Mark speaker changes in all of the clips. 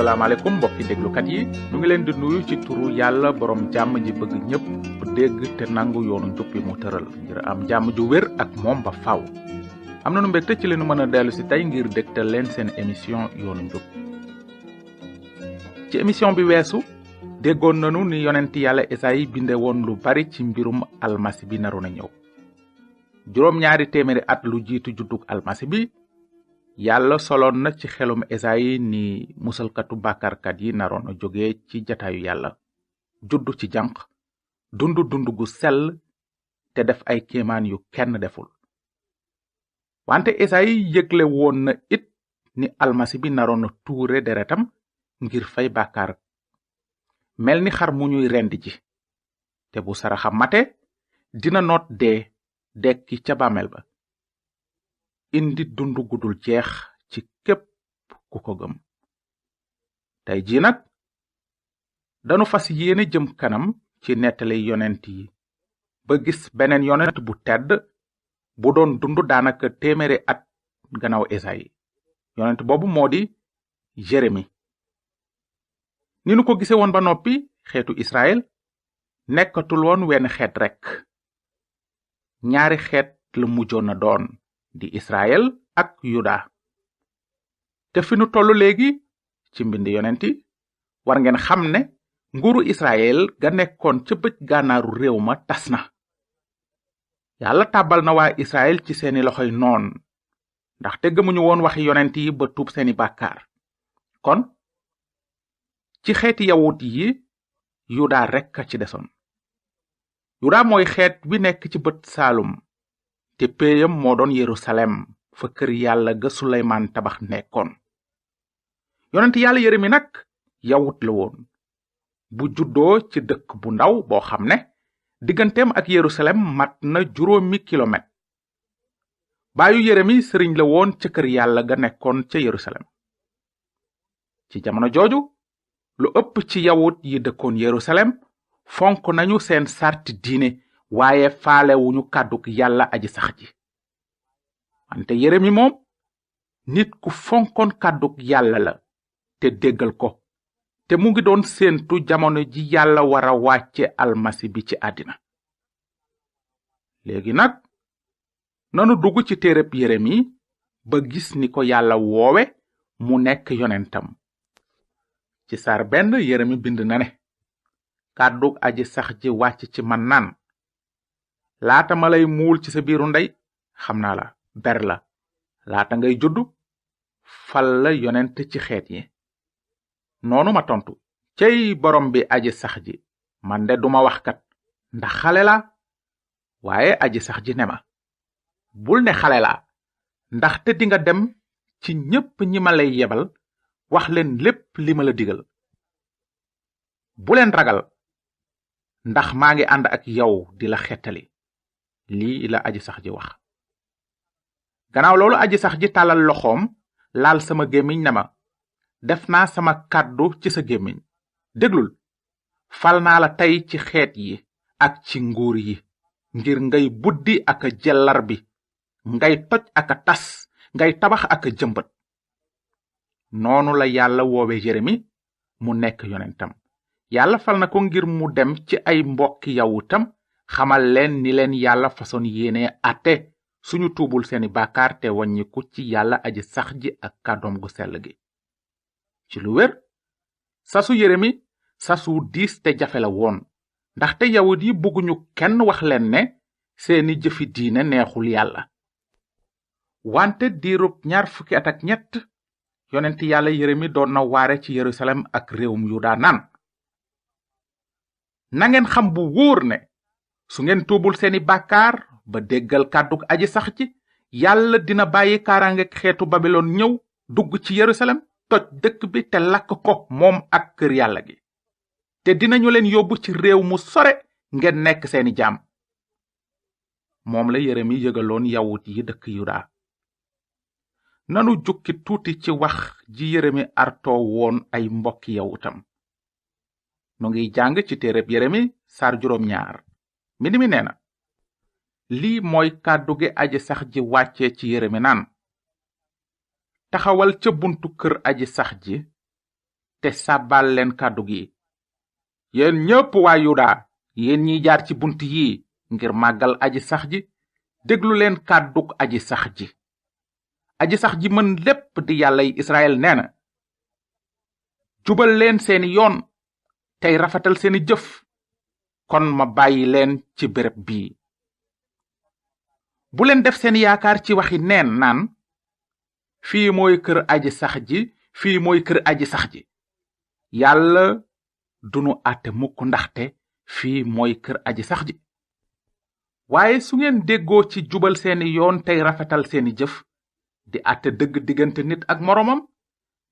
Speaker 1: asalaamaaleykum mbokki déglukat yi ñu ngi leen di nuyu ci turu yàlla borom jàmm ji bëgg ñépp dégg te nangu yoonu njub bi mu tëral ngir am jàmm ju wér ak moom ba faaw. am nañu mbégte ci leenu mën a dellu si tey ngir dégtal leen seen émission yoonu njub. ci émission bi weesu déggoon nanu ni yonent yàlla Esayi binde woon lu bari ci mbirum almasi bi naroon a ñëw. juróom-ñaari téeméeri at lu jiitu juddug almasi bi yàlla soloon na ci xelum Esayi ni musalkatu bàkkaarkat yi naroon a jóge ci jataayu yàlla juddu ci janq dund gu sell te def ay kéemaan yu kenn deful. wante Esayi yëgle woon na it ni almasi bi naroon a tuure deretam ngir fay bàkkaar mel ni xar mu ñuy rendi ji te bu saraxam mate dina noot dee dekki ca bàmmeel ba indi dund gudul jeex ci képp ku ko gëm. tey jii nag danu fas yéene jëm kanam ci nettali yonent yi ba gis beneen yonent bu tedd bu doon dund daanaka téeméeri at gannaaw Esayi. yonent boobu moo di Jérémi. ni nu ko gise woon ba noppi xeetu Israël nekkatul woon wenn xeet rekk. ñaari xeet la mujjoon na doon di Israël ak Yuda. te fi nu tollu léegi ci mbind yonent yi war ngeen xam ne nguuru Israël ga nekkoon ca bëj gànnaaru réew ma tas na. yàlla tàbbal na waa Israël ci seeni loxoy noon ndaxte gëmuñu woon waxi yonent yi ba tuub seeni bàkkaar. kon ci xeeti yawut yi Yuda rekk a ci desoon. Yuda mooy xeet wi nekk ci bët saalum te péeyam moo doon Yerusalem fa kër yàlla ga Suleymaan tabax nekkoon. yonent yàlla Yeremi nag yawut la woon bu juddoo ci dëkk bu ndaw boo xam ne digganteem ak Yerusalem mat na 5 kilomètre. baayu Yeremi sëriñ la woon ca kër yàlla ga nekkoon ca Yerusalem. ci jamono jooju lu ëpp ci yawut yi dëkkoon Yerusalem fonk nañu seen sarti diine waaye faalewuñu kàddug yàlla aji sax ji. wante Yeremi moom nit ku fonkoon kàddug yàlla la te déggal ko te mu ngi doon séentu jamono ji yàlla wara wàcce almasi bi ci àddina. léegi nag nanu dugg ci téereb Yeremi ba gis ni ko yàlla woowe mu nekk yonentam. ci saar 1 Yeremi bind na ne kàddug aji sax ji wàcc ci man naan laata ma lay muul ci sa biiru ndey xam naa la ber la laata ngay juddu fal la yonent ci xeet yi. noonu ma tontu cey borom bi aji sax ji man de duma waxkat ndax xale la waaye aji sax ji ne ma bul ne xale la ndaxte dinga dem ci ñépp ñi ma lay yebal wax leen lépp li ma la digal. bu leen ragal ndax maa ngi ànd ak yow di la xettali lii la aji sax ji wax. gannaaw loolu aji sax ji tàllal loxoom laal sama gémmiñ ne ma def naa sama kàddu ci sa gémmiñ déglul fal naa la tey ci xeet yi ak ci nguur yi ngir ngay buddi ak a jellar bi ngay toj ak a tas ngay tabax ak a jëmbat. noonu la yàlla woowe Yeremi mu nekk yonentam. yàlla fal na ko ngir mu dem ci ay mbokki yawutam xamal leen ni leen yàlla façon yéene àtte suñu tuubul seeni bàkkaar te waññiku ci yàlla aji sax ji ak kàddoom gu sell gi. ci lu wér sasu Yeremi sasu diis te jafe la woon ndaxte yawut yi bëgguñu kenn wax leen ne seeni jëfi diine neexul yàlla. wante diirub 20 at ak ñett yonent yàlla Yeremi doon na waare ci Yerusalem ak réewum Yuda naan nangeen xam bu wóor ne su ngeen tuubul seeni bàkkaar ba déggal kàddug aji sax ci yàlla dina bàyyi kaaraangeek xeetu Babilon ñëw dugg ci Yerusalem toj dëkk bi te lakk ko moom ak kër yàlla gi te dinañu leen yóbbu ci réew mu sore ngeen nekk seeni jaam. moom la Yeremi yëgaloon yawut yi dëkk Yuda. nanu jukki tuuti ci wax ji Yeremi artoo woon ay mbokki yawutam. nu ngi jàng ci téereb Yeremi saar 2. mbind mi nee na lii mooy kàddu gi aji sax ji wàcce ci Yeremi naan taxawal ca buntu kër aji sax ji te sàbbal leen kàddu gi. yéen ñépp waa Yuda, yéen ñi jaar ci bunt yi ngir màggal aji sax ji, déglu leen kàdduk aji sax ji. aji sax ji mën lépp di yàllay Israël nee na, jubal leen seeni yoon tey rafetal seeni jëf, kon ma bàyyi leen ci béréb bii. bu leen def seen yaakaar ci waxi neen naan, fii mooy kër aji sax ji, fii mooy kër aji sax ji. yàlla dunu àtte mukk, ndaxte fii mooy kër aji sax ji. waaye su ngeen déggoo ci jubal seeni yoon tey rafetal seeni jëf, di àtte dëgg diggante nit ak moroomam,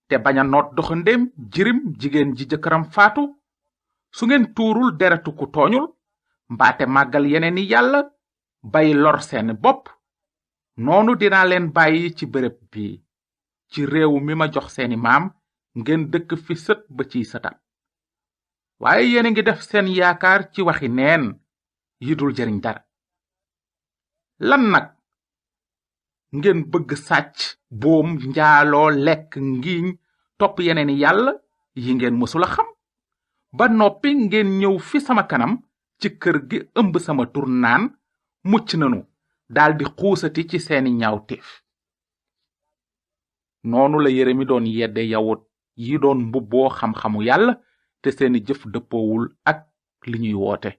Speaker 1: te bañ a noot doxandéem, jirim, jigéen ji jëkkëram faatu, su ngeen tuurul deretu ku tooñul, mbaate màggal yeneeni yàlla, bay lor seeni bopp, noonu dinaa leen bàyyi ci béréb bi, ci réew mi ma jox seeni maam, ngeen dëkk fi sët ba ciy sëtaat. waaye yéen a ngi def seen yaakaar ci waxi neen yi dul jariñ dara. lan nag? ngeen bëgg sàcc, boom, njaaloo, lekk, ngiiñ, topp yeneeni yàlla yi ngeen mësula xam, ba noppi ngeen ñëw fi sama kanam ci kër gi ëmb sama tur naan mucc nanu, daldi xuusati ci seeni ñaawteef. noonu la Yeremi doon yedde yawut yi doon mbubboo xam-xamu yàlla te seeni jëf dëppoowul ak li ñuy woote.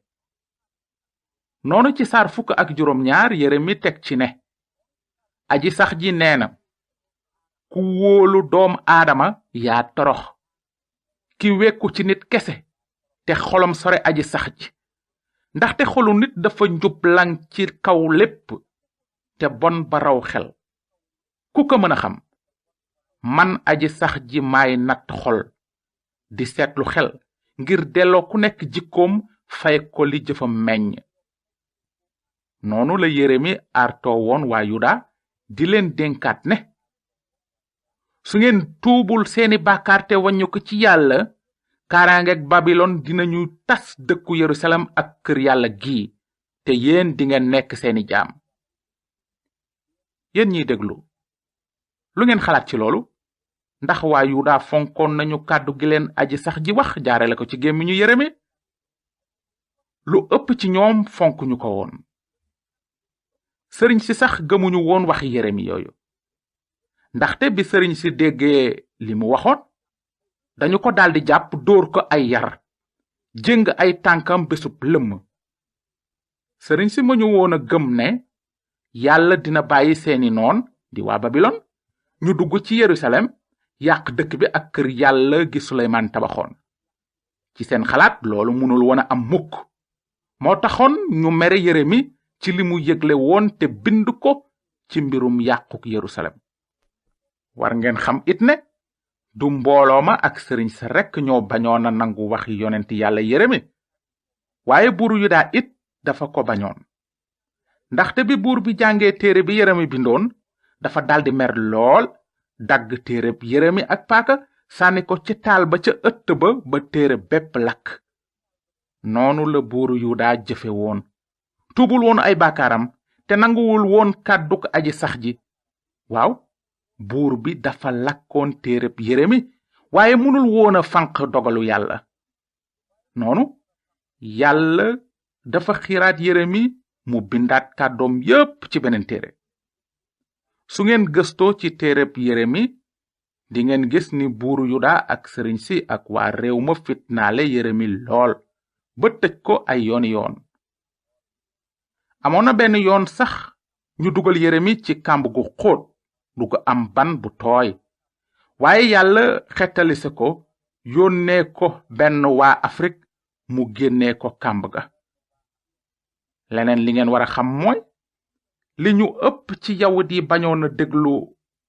Speaker 1: noonu ci saar 12 Yeremi teg ci ne, aji sax ji nee na, ku wóolu doom aadama yaa torox, ki wekku ci nit kese te xolam sore aji sax ji, ndaxte xolu nit dafa njublaŋ ci kaw lépp te bon ba raw xel. ku ko mën a xam? man aji sax ji maay natt xol, di seetlu xel, ngir delloo ku nekk jikkoom fay ko li jëfam meññ. noonu la Yeremi artoo woon waa Yuda, di leen dénkaat ne, su ngeen tuubul seeni bàkkaar te waññu ko ci yàlla, kaaraangeeg Babilon dinañu tas dëkku Yerusalem ak kër yàlla gii, te yéen dingeen nekk seeni jaam. yéen ñiy déglu, lu ngeen xalaat ci loolu? ndax waa Yuda fonkoon nañu kàddu gi leen aji sax ji wax jaarale ko ci gémmiñu Yeremi? lu ëpp ci ñoom fonkuñu ko woon. sëriñ si sax gëmuñu woon waxi Yeremi yooyu, ndaxte bi sëriñ si déggee li mu waxoon, dañu ko daldi jàpp dóor ko ay yar, jëng ay tànkam bésub lëmm. sëriñ si mëñu woon a gëm ne yàlla dina bàyyi seeni noon di waa Babilon ñu dugg ci Yerusalem, yàq dëkk bi ak kër yàlla gi Suleymaan tabaxoon. ci seen xalaat loolu mënul woon a am mukk, moo taxoon ñu mere Yeremi ci li mu yëgle woon te bind ko ci mbirum yàquk Yerusalem. war ngeen xam it ne du mbooloo ma ak sëriñ sa rekk ñoo bañoon a nangu waxi yonent yàlla Yeremi, waaye buuru Yuda it dafa ko bañoon. ndaxte bi buur bi jàngee téere bi Yeremi bindoon, dafa daldi mer lool, dagg téereb Yeremi ak paaka, sànni ko ci taal ba ca ëtt ba téere bépp lakk. noonu la buuru Yuda jëfe woon, tuubul woon ay bàkkaaram te nanguwul woon kàdduk aji sax ji. waaw, buur bi dafa lakkoon téereb Yeremi, waaye mënul woon a fanq dogalu yàlla. noonu yàlla dafa xiiraat Yeremi mu bindaat kàddoom yépp ci beneen téere. su ngeen gëstoo ci téereb Yeremi, di ngeen gis ni buuru Yuda ak sëriñ si ak waa réew ma fitnaale Yeremi lool ba tëj ko ay yooni yoon. amoon na benn yoon sax ñu dugal Yeremi ci kàmb gu xóot du ko am ban bu tooy, waaye yàlla xettalise ko, yónnee ko benn waa Afrique mu génnee ko kàmb ga. leneen li ngeen war a xam mooy, li ñu ëpp ci yawut yi bañoon a déglu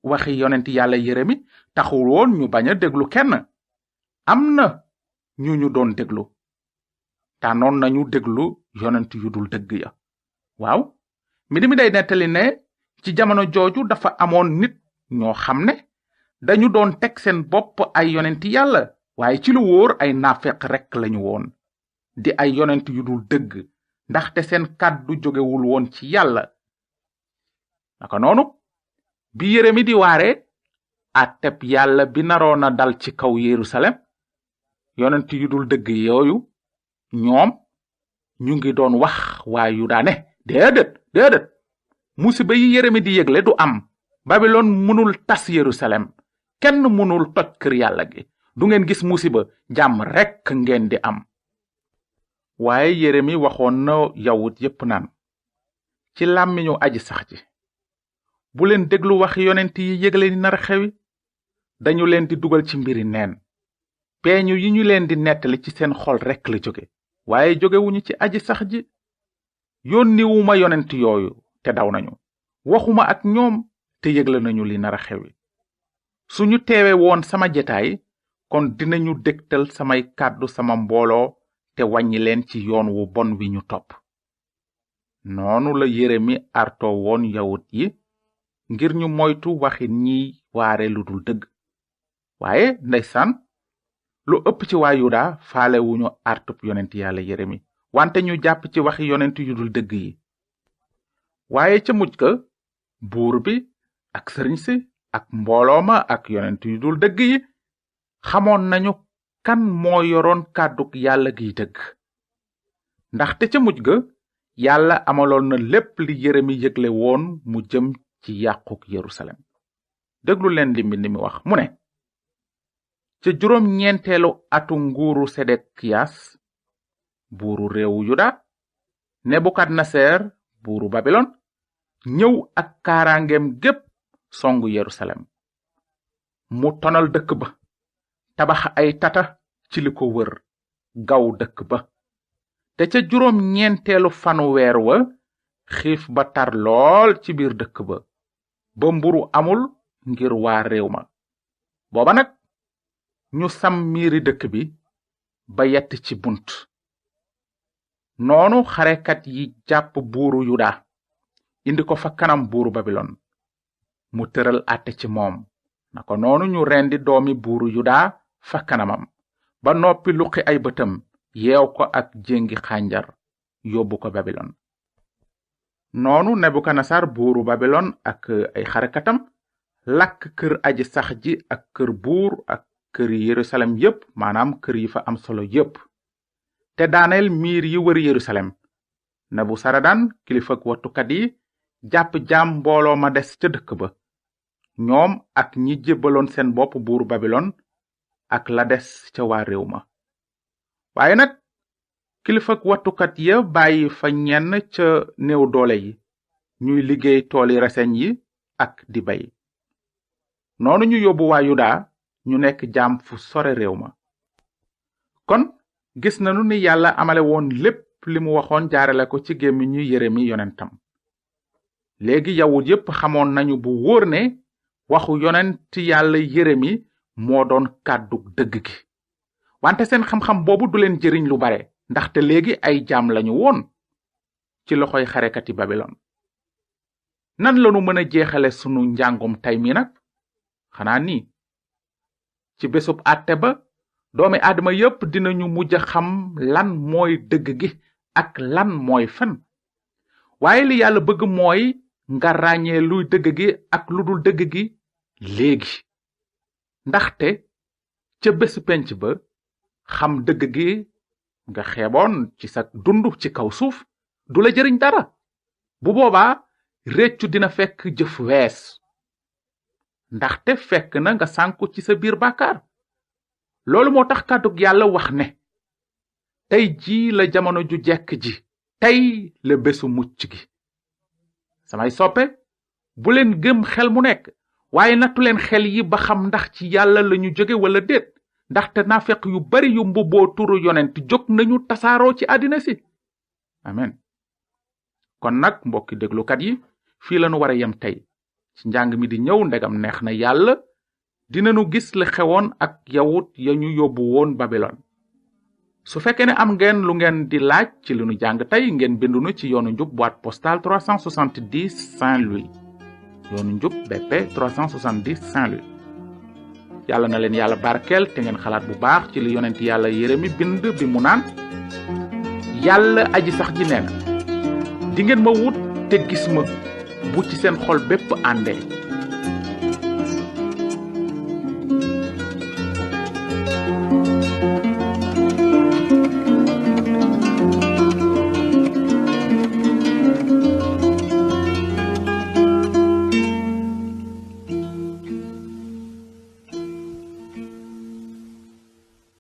Speaker 1: waxi yonent yàlla Yeremi taxul woon ñu bañ a déglu kenn. am na ñu doon déglu, tànnoon nañu déglu yonent yu dul dëgg ya. waaw, mbind mi day nettali ne ci jamono jooju dafa amoon nit ñoo xam ne dañu doon teg seen bopp ay yonenti yàlla, waaye ci lu wóor ay naafeq rekk lañu woon, di ay yonent yu dul dëgg, ndaxte seen kàddu jógewul woon ci yàlla. naka noonu bi Yeremi di waare, àtteb yàlla bi naroon a dal ci kaw Yerusalem yonent yu dul dëgg yooyu ñoom ñu ngi doon wax waa Yuda ne déedéet musiba yi Yeremi di yëgle du am. Babilon mënul tas Yerusalem, kenn mënul toj kër yàlla gi, du ngeen gis musiba, jàmm rekk ngeen di am. waaye Yeremi waxoon na yawut yépp naan ci làmmiñu aji sax ji, bu leen déglu waxi yonent yi yëgle ni nar xewi, dañu leen di dugal ci mbiri neen. peeñu yi ñu leen di nettali ci seen xol rekk la jóge, waaye jógewuñu ci aji sax ji. yónniwuma yonent yooyu te daw nañu, waxuma ak ñoom te yëgle nañu li nar a xewi. suñu teewe woon sama jetaay kon dinañu dégtal samay kàddu sama mbooloo te wàññi leen ci yoon wu bon wi ñu topp. noonu la Yeremi arto woon yawut yi ngir ñu moytu waxi ñiy waare lu dul dëgg. waaye ndeysaan lu ëpp ci waa Yuda faale wuñu artub yonent yàlla Yeremi, wante ñu jàpp ci waxi yonent yu dul dëgg yi. waaye ca mujj ga buur bi ak sëriñ si ak mbooloo ma ak yonent yu dul dëgg yi xamoon nañu kan moo yoroon kàddug yàlla giy dëgg. ndaxte ca mujj ga yàlla amaloon na lépp li Yeremi yëgle woon mu jëm ci yàquk Yerusalem. déglu leen li mbind mi wax mu ne, ca juróom ñeenteelu atu nguuru Sedekiyas buuru réewu Yuda, Nebukadneser buuru Babilon ñëw ak kaaraangeem gépp songu Yerusalem. mu tonal dëkk ba, tabax ay tata ci li ko wër, gaw dëkk ba. te ca juróom ñeenteelu fanu weer wa xiif ba tar lool ci biir dëkk ba, ba mburu amul ngir waa réew ma. booba nag ñu sam miiri dëkk bi ba yett ci bunt. noonu xarekat yi jàpp buuru Yuda indi ko fa kanam buuru Babilon, mu tëral àtte ci moom. naka noonu ñu rendi doomi buuru Yuda fa kanamam, ba noppi luqi ay bëtam, yeew ko ak jéngi xànjar yóbbu ko Babilon. noonu Nebukadnesar buuru Babilon ak ay xarekatam lakk kër aji sax ji ak kër buur ak kër Yerusalem yépp, maanaam kër yi fa am solo yépp, te daaneel miir yi wër Yerusalem. Nebusaradan kilifak wattukat yi jàpp jaam mbooloo ma des ca dëkk ba, ñoom ak ñi jébbaloon seen bopp buuru Babilon ak la des ca waa réew ma. waaye nag kilifak wattukat ya bàyyi fa ñenn ca néew doole yi ñuy liggéey tooli reseñ yi ak di bay. noonu ñu yóbbu waa Yuda ñu nekk jaam fu sore réew ma. kon gis nanu ni yàlla amale woon lépp li mu waxoon jaarale ko ci gémmiñu Yeremi yonentam. léegi yawut yépp xamoon nañu bu wóor ne waxu yonent yàlla Yeremi moo doon kàddug dëgg gi. wante seen xam-xam boobu du leen jëriñ lu bare, ndaxte léegi ay jaam lañu woon ci loxoy xarekati Babilon. nan lanu mën a jeexale sunu njàngum tey mi nag? xanaa nii, ci bésub àtte ba doomi aadama yépp dinañu mujj xam lan mooy dëgg gi ak lan mooy fen. waaye li yàlla bëgg mooy nga ràññee luy dëgg gi ak lu dul dëgg gi léegi. ndaxte ca bésu penc ba xam dëgg gi nga xeeboon ci sa dund ci kaw suuf du la jëriñ dara. bu boobaa réccu dina fekk jëf wees, ndaxte fekk na nga sànku ci sa biir bàkkaar. loolu moo tax kàddug yàlla wax ne tey jii la jamono ju jekk ji, tey la bésu mucc gi. samay soppe, bu leen gëm xel mu nekk, waaye nattu leen xel yi ba xam ndax ci yàlla lañu jóge wala déet, ndaxte naafeq yu bari yu mbubboo turu yonent jóg nañu tasaaroo ci àddina si. amen. kon nag mbokki déglukat yi, fii lañu war a yem tey. ci njàng mi di ñëw, ndegam neex na yàlla, dinanu gis li xewoon ak yawut ya ñu yóbbu woon Babilon. su fekkee ne am ngeen lu ngeen di laaj ci li nu jàng tey, ngeen bindunu ci yoonu njub boîte postale 370 Saint-Louis. yoonu njub BP 370 Saint-Louis. yàlla na leen yàlla barkeel te ngeen xalaat bu baax ci li yonent yàlla Yeremi bind bi mu naan, yàlla aji sax ji nee na, di ngeen ma wut te gis ma bu ci seen xol bépp àndee.